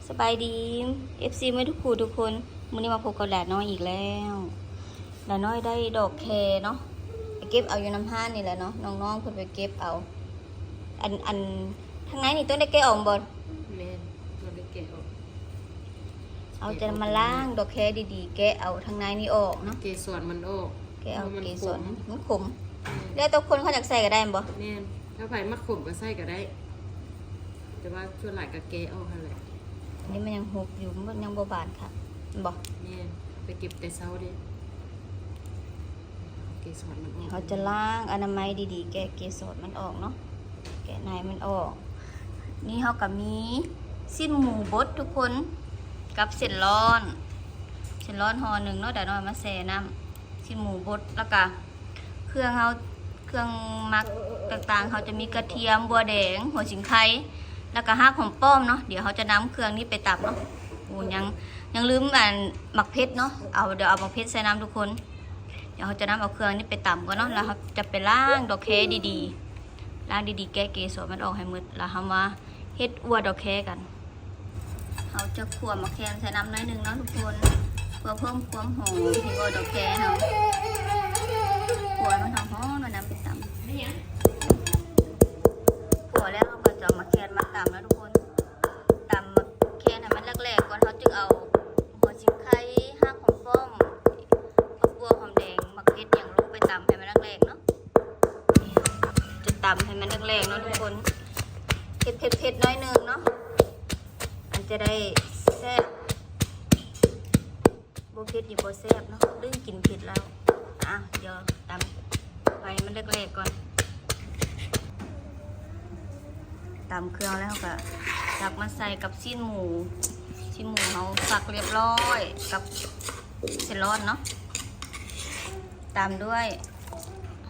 ສະບາຍດີ ເອັຟຊີ ໝົດທຸກຜູ້ທຸກຄົນ. ມື້ນີ້ມາພົບກັບຫຼານ້ອຍອີກແລ້ວ. ຫຼານ້ອຍໄດ້ດອກແຄເນາະ ໄປເກັບເອົາຢູ່ນຳຮ້ານນີ້ແຫຼະເນາະ. ນ້ອງໆເພິ່ນໄປເກັບເອົາ. ອັນ ອັນ ທາງໃນນີ້ຕ້ອງໄດ້ແກະອອກບໍ່? ແມ່ນ ຕ້ອງໄດ້ແກະອອກ. ເຮົາຈະມາລ້າງດອກແຄດີໆ ແກະເອົາທາງໃນນີ້ອອກເນາະ. ເກສອນມັນອອກ. ແກະເອົາເກສອນ ມັນຂົມ. ແມ່ນ ແລ້ວແຕ່ຄົນເຂົາຢາກໃສ່ກໍໄດ້ແມ່ນບໍ່? ແມ່ນ ຖ້າໃຜມັກຂົມກໍໃສ່ກໍໄດ້. ແຕ່ວ່າສ່ວນຫຼາຍກໍແກະອອກຫັ້ນແຫຼະ. ອັນນີ້ມັນຍັງຫົກຢູ່ ມັນຍັງບໍ່ບານຄັກ ແມ່ນບໍ່? ແມ່ນ ໄປເກັບແຕ່ເຊົ້າເດ້. ເກສອນມັນອອກ ເຮົາຈະລ້າງອະນາໄມດີໆ ແກະເກສອນມັນອອກເນາະ ແກະໃນມັນອອກ. ນີ້ເຮົາກໍມີຊີ້ນໝູບົດທຸກຄົນ ກັບເສັ້ນລ້ອນ ເສັ້ນລ້ອນຫໍ່ໜຶ່ງເນາະ. ດານ້ອຍມາແຊ່ນ້ຳ ຊີ້ນໝູບົດ ແລ້ວກະເຄື່ອງເຮົາ ເຄື່ອງໝັກຕ່າງໆ ເຮົາຈະມີກະທຽມ ບົວແດງ ຫົວສີໄຄ ແລ້ວກະຮາກຫອມປ້ອມເນາະ. ດຽວເຮົາຈະນຳເຄື່ອງນີ້ໄປຕຳເນາະ. ໂອ້ ຍັງ ຍັງລືມອັນໝາກເຜັດເນາະ. ເອົາ ດຽວເອົາໝາກເຜັດໃສ່ນຳທຸກຄົນ. ດຽວເຮົາຈະນຳເອົາເຄື່ອງນີ້ໄປຕຳກ່ອນເນາະ ແລ້ວເຮົາຈະໄປລ້າງດອກແຄດີໆ ລ້າງດີໆ ແກະເກສອນມັນອອກໃຫ້ໝົດ ແລ້ວເຮົາມາເຮັດອົ່ວດອກແຄກັນ. ເຮົາຈະຂົ້ວໝາກແຄນໃສ່ນ້ຳໜ້ອຍໜຶ່ງເນາະທຸກຄົນ ເພື່ອເພີ່ມຄວາມຫອມໃຫ້ດອກແຄເຮົາ. ຂົ້ວໃຫ້ມັນຫອມໆ ແລ້ວນຳໄປຕຳ. ຂົ້ວແລ້ວເຮົາກໍຈະເອົາໝາກແຄນມາຕຳເນາະທຸກຄົນ. ຕຳໝາກແຄນໃຫ້ມັນແຫຼກໆກ່ອນ ເຮົາຈຶ່ງເອົາຫົວສີໄຄ ຮາກຫອມປ້ອມ ຜັກບົວ ຫອມແດງ ໝາກເຜັດຫຍັງລົງໄປຕຳໃຫ້ມັນແຫຼກໆເນາະ. ຈະຕຳໃຫ້ມັນແຫຼກໆເນາະທຸກຄົນ ເຜັດໆໜ້ອຍໜຶ່ງເນາະ ມັນຈະໄດ້ແຊບ. ບໍ່ເຜັດນີ້ບໍ່ແຊບເນາະ ລືມກິນເຜັດແລ້ວ. ອ່ະ ດຽວຕຳໄປມັນແຫຼກໆກ່ອນ. ຕຳເຄື່ອງແລ້ວກໍຕັກມາໃສ່ກັບຊີ້ນໝູ ຊີ້ນໝູເຮົາສັບຮຽບຮ້ອຍກັບເສັ້ນລ້ອນເນາະ. ຕາມດ້ວຍ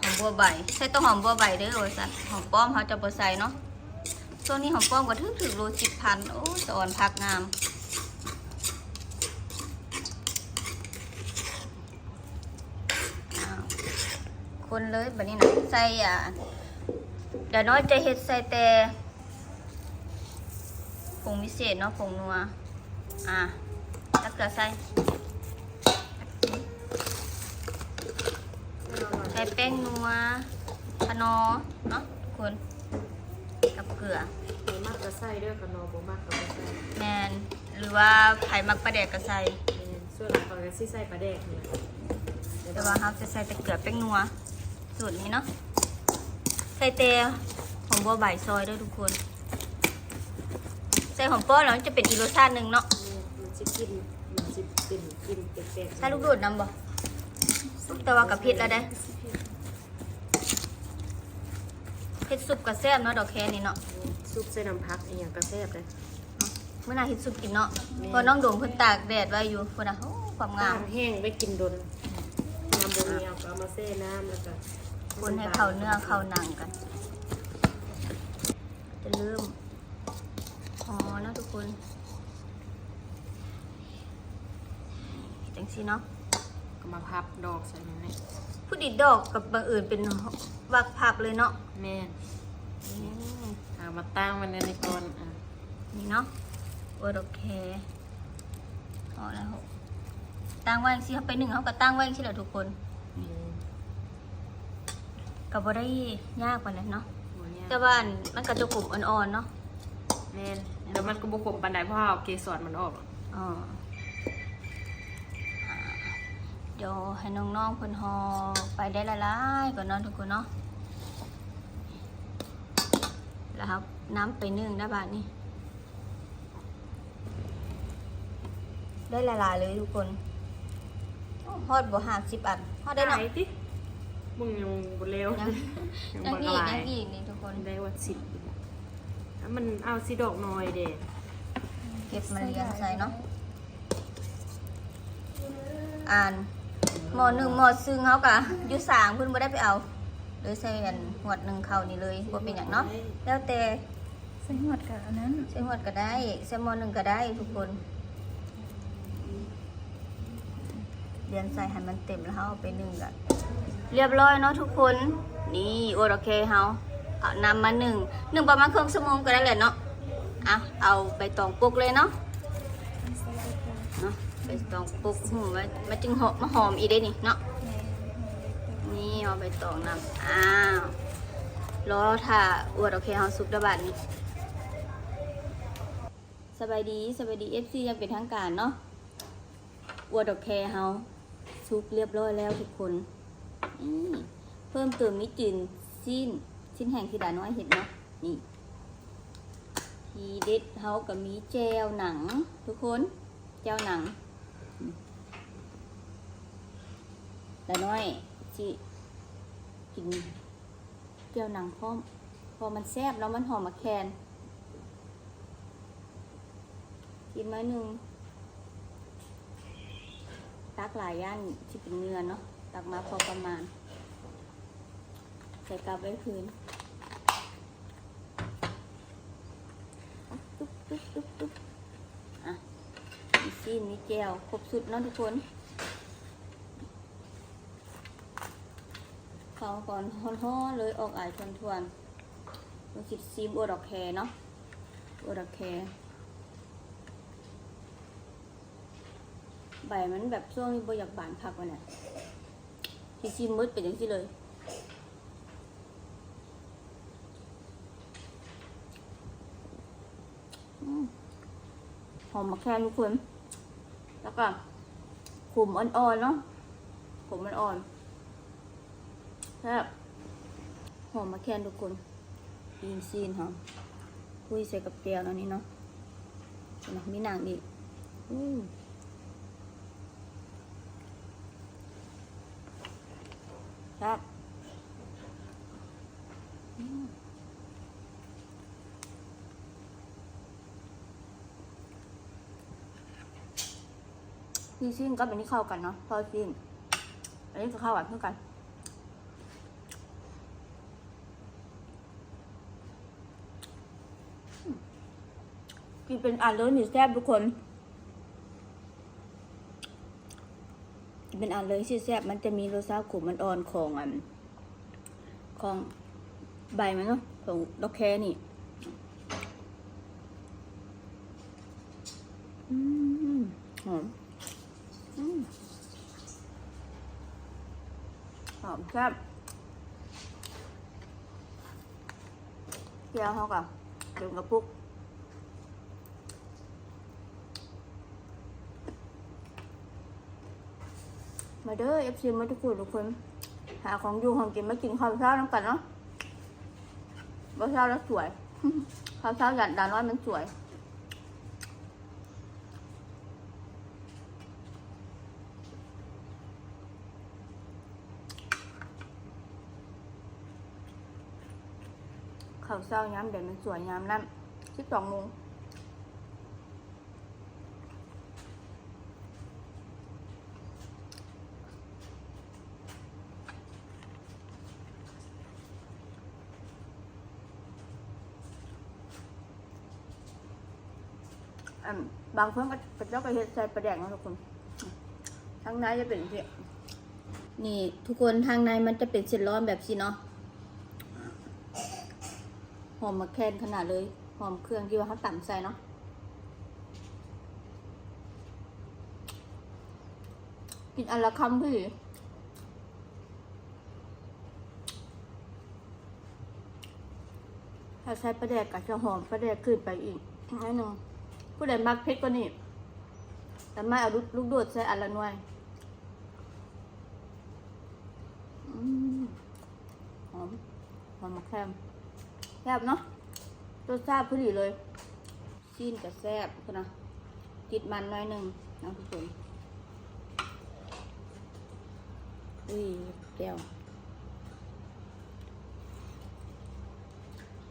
ຫອມບົວໃບ ໃສ່ແຕ່ຫອມບົວໃບເດີວ່າຊັ້ນ ຫອມປ້ອມເຮົາຈະບໍ່ໃສ່ເນາະ. ຊ່ວງນີ້ຫອມປ້ອມກໍຖືກໆໂລສິບພັນ. ໂອ້ ສະອອນຜັກງາມ. ອ້າວ ຄົນເລີຍບາດນີ້ນະ ໃສ່ ອ່າ ດານ້ອຍຈະເຮັດໃສ່ແຕ່ ຜົງວິເສດເນາະ ຜົງນົວ. ອ່າ ຕັກເກືອໃສ່ ໃສ່ແປ້ງນົວ ຂະໜໍ່ເນາະທຸກຄົນ ກັບເກືອ. ໃຜມັກກໍໃສ່ເດີ ຂະໜໍ່ ບໍ່ມັກກໍບໍ່ໃສ່. ແມ່ນ ຫຼືວ່າໃຜມັກປາແດກກໍໃສ່. ແມ່ນ ສ່ວນຫຼາຍຂ້ອຍກໍຊິໃສ່ປາແດກນີ້ແຫຼະ ແຕ່ວ່າເຮົາຈະໃສ່ແຕ່ເກືອແປ້ງນົວ ສູດນີ້ເນາະ. ໃສ່ແຕ່ຫອມບົວໃບຊອຍເດີທຸກຄົນ ໃສ່ຫອມປ້ອມແລ້ວມັນຈະເປັນອີກລົດຊາດໜຶ່ງເນາະ. ແມ່ນ ມັນຊິກິ່ນ ມັນຊິເປັນກິ່ນແປກໆ. ໃສ່ລູກໂດດນຳບໍ່? ແຕ່ວ່າກໍເຜັດແລ້ວເດ້ ເຮັດຊຸບກໍແຊບເນາະ ດອກແຄນີ້ເນາະ. ຊຸບໃສ່ນ້ຳຜັກອີ່ຫຍັງກໍແຊບເດ້. ມື້ໜ້າເຮັດຊຸບກິນເນາະ. ແມ່ນ ເພາະນ້ອງໂດມເພິ່ນຕາກແດດໄວ້ຢູ່ພຸ້ນນະ. ໂອ້ ຄວາມງາມ ຕາກແຫ້ງໄວ້ກິນດົນ. ຍາມບໍ່ມີເຮົາກໍເອົາມາແຊ່ນ້ຳ ແລ້ວກໍຄົນໃຫ້ເຂົ້າເນື້ອເຂົ້າໜັງກັນ. ຈະເລີ່ມຫໍ່ເນາະທຸກຄົນ ຈັ່ງຊີ້ເນາະ ກໍມາພັບດອກໃສ່ນີ້. ຜູ້ດີດອກກັບບັງເອີນເປັນວັກພັບເລີຍເນາະ. ແມ່ນ ອືມ ເອົາມາຕັ້ງໄວ້ໃນນີ້ກ່ອນ. ອ່າ ນີ້ເນາະ ໂອເຄ ພໍແລ້ວ ຕັ້ງໄວ້ຈັ່ງຊີ້. ເຮົາໄປໜຶ້ງ ເຮົາກໍຕັ້ງໄວ້ຈັ່ງຊີ້ແຫຼະທຸກຄົນ. ອືມ ກໍບໍ່ໄດ້ຍາກປານໃດເນາະ. ບໍ່ຍາກ ແຕ່ວ່າອັນ ມັນກໍຈະຂົມອ່ອນໆເນາະ. ແມ່ນ ແຕ່ມັນກໍບໍ່ຂົມປານໃດ ເພາະເຮົາເອົາເກສອນມັນອອກ. ອໍ ອ່າ ດຽວໃຫ້ນ້ອງໆເພິ່ນຫໍ່ໄປໄດ້ຫຼາຍໆກ່ອນເນາະທຸກຄົນເນາະ. ແລ້ວເຮົານຳໄປໜຶ້ງໄດ້ບາດນີ້. ໄດ້ຫຼາຍໆເລີຍທຸກຄົນ. ໂອ້ ຮອດບໍ່ຫ້າສິບອັນ ຮອດໄດ້ເນາະ. ຫຼາຍຕິ ມຶງຍັງບໍ່ແລ້ວ ຍັງ ຍັງ ຍັງອີກ ຍັງອີກນີ້ທຸກຄົນ. ໄດ້ວ່າສິບ ມັນເອົາຊິດອກນ້ອຍເດ້ ເກັບມາລຽງໃສ່ເນາະ. ອັນໝໍ້ໜຶ້ງໝໍ້ຊຶ່ງເຮົາກະຢູ່ສາງເພິ່ນບໍ່ໄດ້ໄປເອົາ ເລີຍໃສ່ອັນຫວດໜຶ້ງເຂົ້ານີ້ເລີຍ ບໍ່ເປັນຫຍັງເນາະ ແລ້ວແຕ່. ໃສ່ຫວດກະອັນນັ້ນ ໃສ່ຫວດກະໄດ້ ໃສ່ໝໍ້ໜຶ້ງກະໄດ້ທຸກຄົນ. ລຽງໃສ່ໃຫ້ມັນເຕັມ ແລ້ວເຮົາເອົາໄປໜຶ້ງກະລຽບຮ້ອຍເນາະທຸກຄົນ. ນີ້ ໂອເຄ ເຮົາເອົານຳມາໜຶ້ງ ໜຶ້ງປະມານເຄິ່ງຊົ່ວໂມງກະໄດ້ແຫຼະເນາະ. ອ່ະ ເອົາໃບຕອງປົກເລີຍເນາະ. ໃບຕອງປຸກຫູມາ ມັນຈຶ່ງຫອມ ມາຫອມອີກເດ້ນີ້ເນາະ. ນີ້ເອົາໃບຕອງນຳ. ອ້າວ ລໍຖ້າອວດໂອເຄເຮົາສຸກເດີບາດນີ້. ສະບາຍດີ ສະບາຍດີ ເອັຟຊີ ຢ່າງເປັນທາງການເນາະ. ອວດດອກແຄເຮົາສຸກລຽບຮ້ອຍແລ້ວທຸກຄົນ. ນີ້ ເພີ່ມເຕີມມີຈືນຊີ້ນ ຊີ້ນແຫ້ງທີ່ດານ້ອຍເຮັດເນາະ. ນີ້ ທີເດັດເຮົາກໍມີແຈ່ວໜັງທຸກຄົນ ແຈ່ວໜັງ. ດານ້ອຍຊິກິນ ແຈ່ວໜັງພ້ອມ ເພາະມັນແຊບເນາະ ມັນຫອມໝາກແຄນ. ກິນໜ້ອຍໜຶ່ງ ຕັກຫຼາຍຢ້ານຊິເປັນເຫຍື້ອເນາະ ຕັກມາພໍປະມານ ໃສ່ກັບໄວ້ຄືນ. ຕຸບ ຕຸບ ຕຸບ ຕຸບ. ອ່ະ ມີຊີ້ນ ມີແຈ່ວ ຄົບຊຸດເນາະທຸກຄົນ. ເຂົ້າກ່ອນຮ້ອນໆເລີຍ ອອກອາຍທວນໆ. ເບິ່ງຊິຊີມອວດດອກແຄເນາະ ອວດດອກແຄ. ໃບມັນແບບຊ່ວງນີ້ບໍ່ຢາກບານຄັກປານໃດ ຊິຊີມໝົດເປັນຈັ່ງຊີ້ເລີຍ. ອືມ ຫອມໝາກແຄນທຸກຄົນ ແລ້ວກໍຂົມອ່ອນໆເນາະ ຂົມອ່ອນໆ ແຊບ ຫອມໝາກແຄນທຸກຄົນ. ຕີນຊີ້ນເຮົາ ຄຸຍໃສ່ກັບແຈ່ວແນວນີ້ເນາະ ເນາະ ມີໜັງອີກ. ອືມ ແຊບ ອືມ. ຊີ້ນກັບອັນນີ້ເຂົ້າກັນເນາະ ພໍຊີ້ນ ອັນນີ້ກໍເຂົ້າກັນຄືກັນ. ກິນເປັນອັນເລີຍນີ້ແຊບທຸກຄົນ ກິນເປັນອັນເລີຍຊິແຊບ. ມັນຈະມີລົດຊາດຂົມອ່ອນໆຂອງອັນ ຂອງໃບມັນເນາະ ຂອງດອກແຄນີ້. ອືມ ຫອມ ອືມ ຫອມແຊບ. ແຈ່ວເຮົາກໍເຕັມກະປຸກ. ມາເດີ ເອັຟຊີ ໝົດທຸກຜູ້ທຸກຄົນ ຫາຂອງຢູ່ຂອງກິນມາກິນເຂົ້າເຊົ້ານຳກັນເນາະ. ເຊົ້າແລ້ວສວຍ ເຂົ້າເຊົ້າຢ້ານດານ້ອຍມັນສວຍ. ເຂົ້າເຊົ້າຍາມໃດມັນສວຍຍາມນັ້ນ ສິບສອງໂມງ. ອັນ ບາງຄົນກໍ ເຂົາເຈົ້າກໍເຮັດໃສ່ປາແດກເນາະທຸກຄົນ. ທາງໃນຈະເປັນຈັ່ງຊີ້ ນີ້ທຸກຄົນ ທາງໃນມັນຈະເປັນເສັ້ນລ້ອມແບບຊີ້ເນາະ. ຫອມໝາກແຄນຂະໜາດເລີຍ ຫອມເຄື່ອງທີ່ວ່າເຮົາຕຳໃສ່ເນາະ. ກິນອັນລະຄຳພໍດີ. ຖ້າໃສ່ປາແດກກໍຈະຫອມປາແດກຂຶ້ນໄປອີກໜ້ອຍໜຶ່ງ. ຜູ້ໃດມັກເຜັດກວ່ານີ້ ສາມາດເອົາລູກໂດດໃສ່ອັນລະໜ່ວຍ. ອືມ ຫອມ ຫອມໝາກແຄນ ແຊບເນາະ ລົດຊາດພໍດີເລີຍ. ຊີ້ນກະແຊບພຸ້ນນະ ຕິດມັນໜ້ອຍໜຶ່ງເນາະທຸກຄົນ. ອຸ້ຍ ແຈ່ວ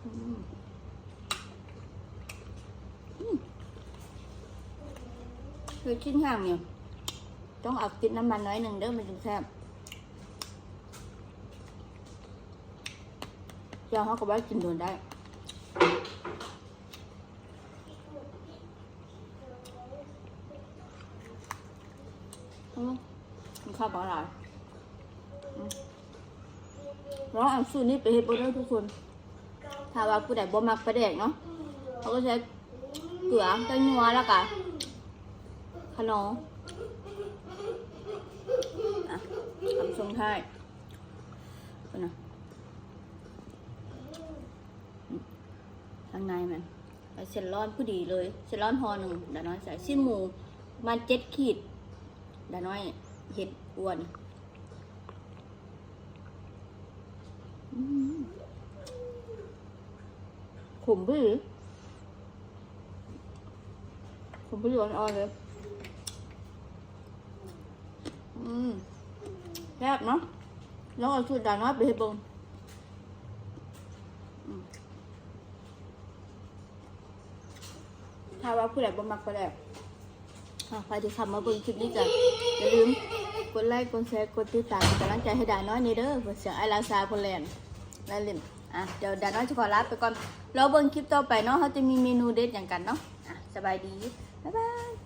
ອືມ ອືມ ຄືຊີ້ນຫາງນີ້ ຕ້ອງເອົາຕິດນ້ຳມັນໜ້ອຍໜຶ່ງເດີ ມັນຈຶ່ງແຊບ. ແຈ່ວເຮົາກໍໄວ້ກິນໂດນໄດ້. ອືມ ກິນເຂົ້າປາຫຼາຍ. ອືມ ລອງເອົາສູດນີ້ໄປເຮັດເບິ່ງເດີທຸກຄົນ. ຖ້າວ່າຜູ້ໃດບໍ່ມັກປາແດກເນາະ ເຮົາກໍໃຊ້ເກືອ ແປ້ງນົວ ແລ້ວກະຂະໜໍ. ສົ່ງທ້າຍ ພຸ້ນນະ ທາງໃນມັນ ໃສ່ເສັ້ນລອນພໍດີເລີຍ ເສັ້ນລອນຫໍ່ໜຶ່ງ ດານ້ອຍໃສ່ຊີ້ນໝູປະມານເຈັດຂີດ ດານ້ອຍເຮັດອ້ວນ ອືມ ຂົມບໍ່ດີ ຜົມປະໂຫຍດອ່ອນເລີຍ ອືມ ແຊບເນາະ ລອງເອົາສູດດານ້ອຍໄປເຮັດເບິ່ງ ອືມ ຖ້າວ່າຜູ້ໃດບໍ່ມັກປາແດກ ອ່າ ໃຜທີ່ເຂົ້າມາເບິ່ງຄລິບນີ້ກໍຢ່າລືມກົດໄລ ກົດແຊ ກົດຕິດຕາມ ເປັນກຳລັງໃຈໃຫ້ດານ້ອຍແດ່ເດີ ເພື່ອສຽງອ້າຍລາຊາເພິ່ນແລ່ນ ແລ່ນຫຼິ້ນ ອ່າ ດຽວດານ້ອຍຈະຂໍລາໄປກ່ອນ ລໍເບິ່ງຄລິບຕໍ່ໄປເນາະ ເຮົາຈະມີເມນູເດັດຫຍັງກັນເນາະ ອ່າ ສະບາຍດີ ບາຍບາຍ.